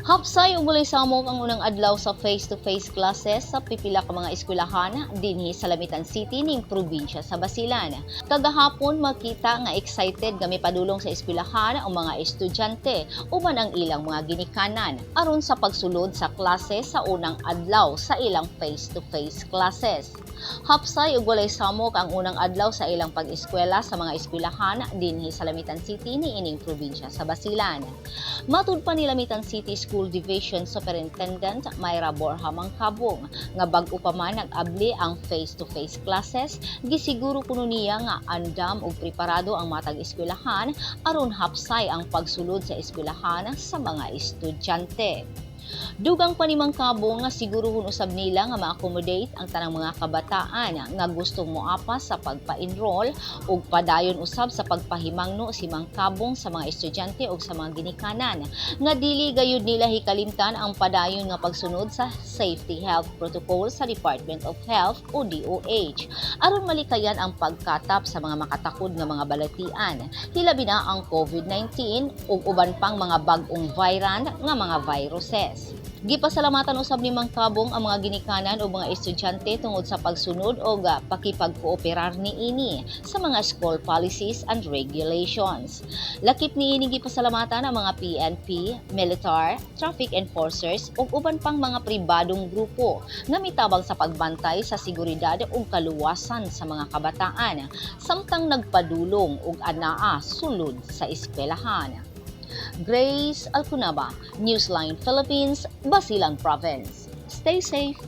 Hapsay ug walay samok ang unang adlaw sa face-to-face classes sa pipila ka mga eskwelahan dinhi sa Lamitan City ning probinsya sa Basilan. Kagahapon, makita nga excited nga mipadulong sa eskwelahan ang mga estudyante uban ang ilang mga ginikanan aron sa pagsulod sa klase sa unang adlaw sa ilang face-to-face classes. Hapsay ug walay samok ang unang adlaw sa ilang pag-eskwela sa mga eskwelahan dinhi sa Lamitan City niining probinsya sa Basilan. Matud pa ni Lamitan City School Division Superintendent Myra Borja Mangkabong nga bag-o pa man nag-abli ang face-to-face classes, gisiguro kuno niya nga andam ug preparado ang matag eskwelahan aron hapsay ang pagsulod sa eskwelahan sa mga estudyante. Dugang pa ni Mangkabong nga siguruhon usab nila nga ma-accommodate ang tanang mga kabataan nga gustong moapas sa pagpa-enroll, ug padayon usab sa pagpahimangno si Mangkabong sa mga estudyante ug sa mga ginikanan nga dili gayud nila hikalimtan ang padayon nga pagsunod sa safety health protocol sa Department of Health o DOH aron malikayan ang pagkatap sa mga makatakod nga mga balatian, hilabi na ang COVID-19 ug uban pang mga bag-ong variant nga mga viruses. Gipasalamatan usab ni Mangkabong ang mga ginikanan ug mga estudyante tungod sa pagsunod og pakipagkooperar niini sa mga school policies and regulations. Lakip niini, gipasalamatan ang mga PNP, militar, traffic enforcers ug uban pang mga pribadong grupo nga mitabang sa pagbantay sa seguridad ug kaluwasan sa mga kabataan samtang nagpadulong ug anaa sulod sa eskwelahan. Grace Alcunaba, Newsline Philippines, Basilan Province. Stay safe.